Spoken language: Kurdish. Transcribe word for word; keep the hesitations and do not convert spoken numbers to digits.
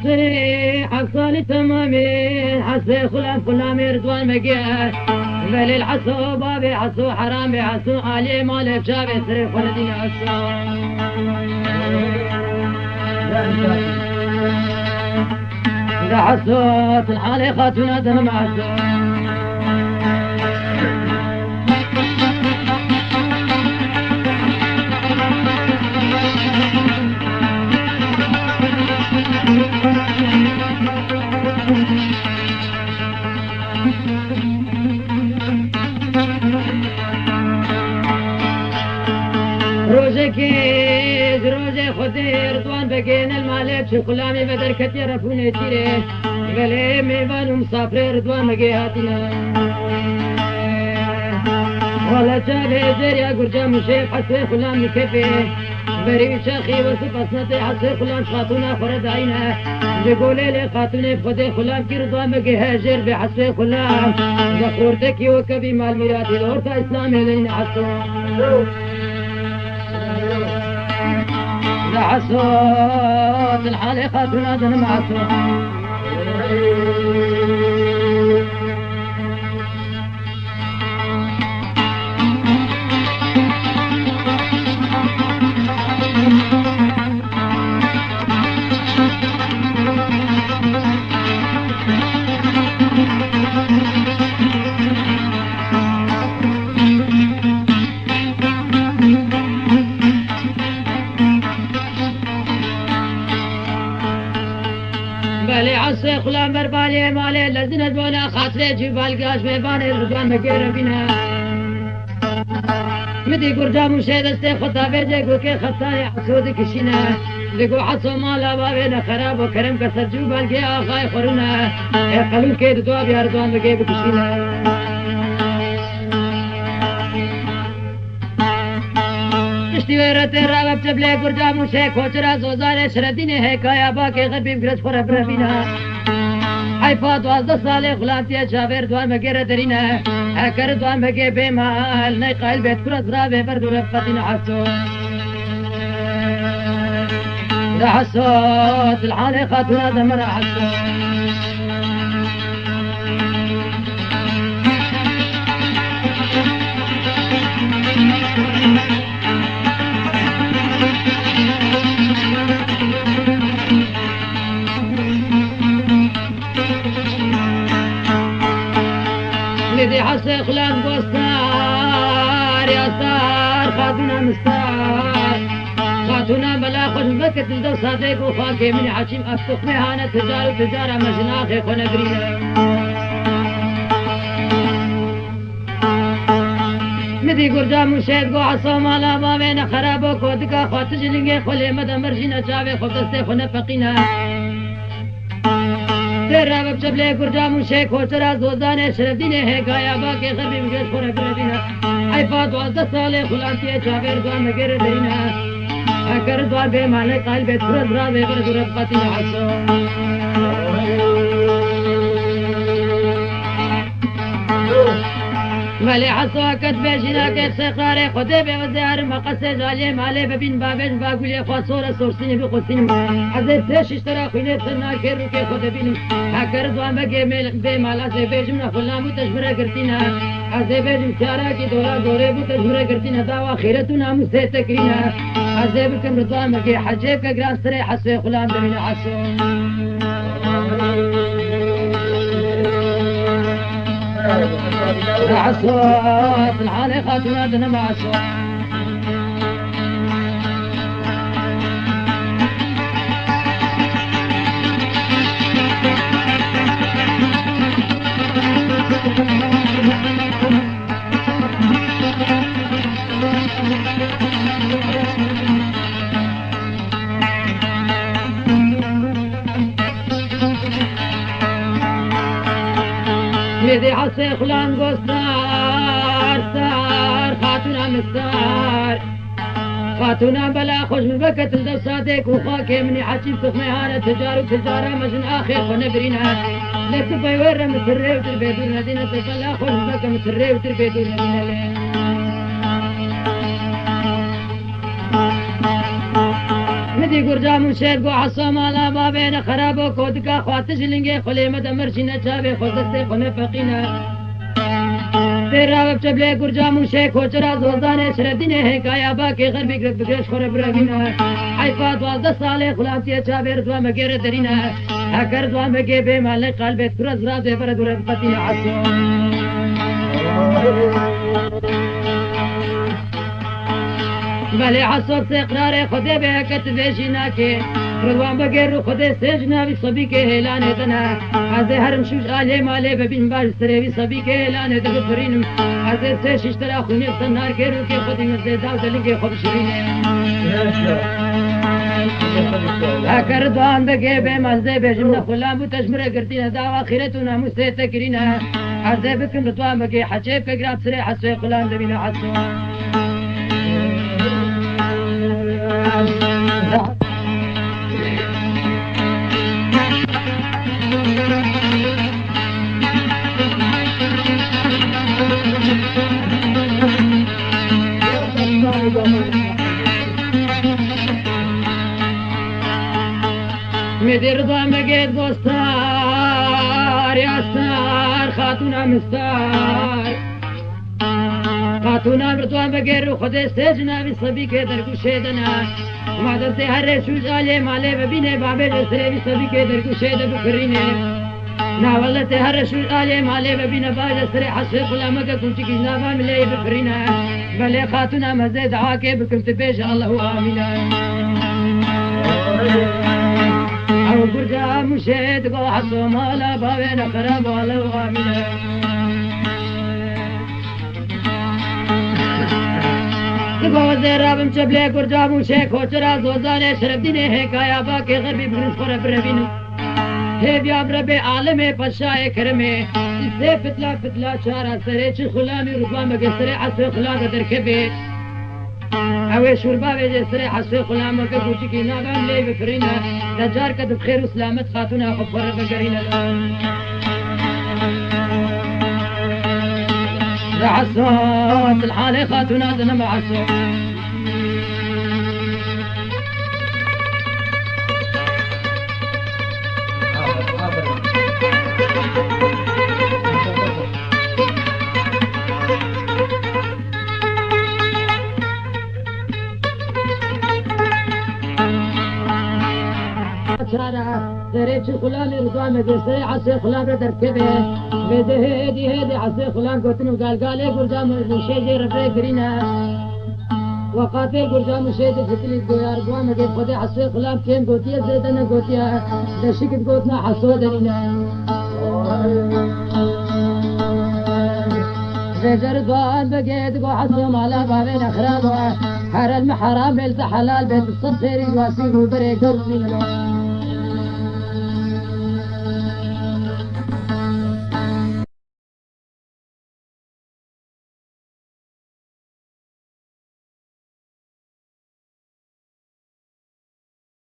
Serê heft salî temamê, hesê xulam xulamê Ridwan Begê. Belê li Heso babê Heso heram bê, Heso aliyê malê çavê serê xwe li dîna Heso. De Heso, til halê xatûna denim Heso. Rojekê ji rojê Xwedê Ridwan Begê ne li malê çi xulamê ve derketiye refûnê tîrê. Belê mêvan û misafirê Ridwan Begê hatine. Wele çavê jêr ya gurca mûşê hesê xulam li kefê. Berî çaxî wesif esnetê hesê xulam xatûna xwe re dayîne. Di golê lê xatûnê bi Xwedê xulam kî Ridwan Begê he jêr bê hesê xulam. Di xortekî weke bî mal mîratî li orta Îslamê leyne heso. De Heso, til halê xatûna denim Heso. Belê esê xulam ber balê malê lezine bona xatirê cî balgaş mêvanê Ridwan Begê re bîne. Midî gurca mûşê destê xwe tavêjê gokê xetanê Heso dikişîne. Digo Heso mala bavê ne xerab o kerem ke ser cû belgê axayê xwe rûne. Ê qelûkê di dua bîya Ridwan Begê bikişîne. Piştî wê re tê rabe bi çeblê gurca mûşê koçira zozanê Şiredînê hêkaya bakê xebî bi girêj xwe re birevîne. Heyfa duwazdeh salê xulamtiyê çavê Ridwan Begê re derîne. Heke Ridwan Begê bê mal, ney qayil bê, tu re ziravê ber dû re biqetîne Heso. De Heso, til halê xatûna demire Heso. Lê dê hesê xulam gostar, ya star, xatûna mistar. Xatûna bela xwe ji veke dil de sadê ku xakê min e Heşîm ev tuxmê hane ticar û ticara me ji naxê xwe nebirîne. Midî gurca mûşê go Heso mala bavê ne xerabo kodika xwe tu ji lingê xwe lê mede mir jîne çavê xwe destê xwe nepeqîne. Tê rabe bi çeblê gurca mûşê koçera zozanê Şirevdînê hêgaya bakê xebî bi gêj xwe re girevîne. Heyfa duwazdeh salê xulamtiyê çavê Ridwan Begê re derîne. Heke Ridwan bê malê qayil bê tu re ziravê vir dû re biqetîne Heso. Melê Heso heke dibê jînakê sexarê Xwedê bê wezê herin meqesê jaliyê malê bibîn bavêj bagulê xwe sore sorsînê bixwesînim. Ez ê tê şiştera xwînê ser nakê rûkê xwe dibînim. Heke Ridwan Begê mêl bê mal ez ê bêjim ne xulam û te ji min re girtîne. Ez ê bêjim tiyara kî dola dorê bû te ji min re girtîne dawa xêret û namûsê te kirîne. Ez ê bikim Ridwan Begê hecê bike giran serê Hesoyê xulam demîne Heso. Heso, Silhanê xatûna dinime Heso. Lê dê hesê xulan go star, star, xatûna min star. Xatûna bela xwe ji min veke til dev sadê ku xakê min ê heçî bi tuxmê hane ticar û tizara me jin axê xwe nebirîne. Lê tu pey wê re min tirrê û tir bê dûr nedîne, tu bela xwe ji min veke min tirrê û tir bê dûr nedîne lê. Dî gurca mûşê go hesa mala bavê ne xerabo, kodika xwe tij lingê xwe lê me de mirşîne çavê xwe destê xwe ne feqîne. Tê rawe çeblê gurca mûşê koçera zozanê şeredînê hêkaya bakê xerbî girek bigêş xwe re birevîne. Heyfa duwazdeh salê xulamtiyê çavê Ridwan Begê re derîne. Heker Ridwan Begê bê malê qalbê kura zirazê bere dûre biqetîne Heso. Belê Heso sê qirarê Xwedê be ke tu vê jî nake. Ridwan Begê rû Xwedê sê ji navî sebîkê hêlanê de ne. Ez ê herim şûj alê malê bibîn baş serê wî sebîkê hêlanê de bifirînim. Ez ê sê şîştera xwînê bi te narkê rûkê xwe dî min zê daw de lingê xwe bişirîne. Heker Ridwan Begê bê mezê bêjim ne xulam bû te ji min re girtîne dawa xîret û namûsê te kirîne. Ez ê bikim Ridwan Begê heçê bike giran sirê Hesoyê xulam dibîne Heso. Mêdê Ridwan Begê dostar, ya star, xatûna min star. Xatûna Ridwan Begê rû Xwedê sê ji navî sebîkê dergûşê de ne. Ma destê here şûj alê malê vebîne, babê de serê vî sebîkê dergûşê de bifirîne. Na wele tê here şûj alê malê vebîne, baje serê Hesê xulameke kûçikî ji nava mileyê bifirîne. Belê xatûna mezê dua kê bikim tu bêje Allahu amîne. Ew gurca mûşê digo Heso mala bavê ne xerab Allahu amîne. Digo zêra bim çeblê gurca mûşê koçera zozanê şerefdînê hêkaya bakê xerbî birin xwe re birevînin. Hêviya bi rebê alemê paşayê keremê. Sê fitla fitla çara serê çi xulamî Ridwan Begê serê Hesê xulamê derkevê. Ew ê şûrba vêjê serê Hesê xulameke kûçikî nabem lê bifirîne. De carke di xêr û selamet xatûna xwe bi xwe re vegerîne. Bi Heso, til halê xatûna dinim Heso. Çara, serê çi xulamê Ridwan Begê, serê Hesê xulamê derkeve. Vê de hêdî hêdî Hesê xulam gotin û galgalê gurca mûşê jê re vê girîne. Weqatê gurca mûşê de fitilî goyar Ridwan Begê Xwedê Hesê xulam kêm gotiye zêde negotiye. Deşikit gotina Heso derîne. Vêcer Ridwan Begê digo Heso mala bavê nexrabo. Herel mi heram bê li te helal bê, tu sed serî wasî rûberê gor bîne.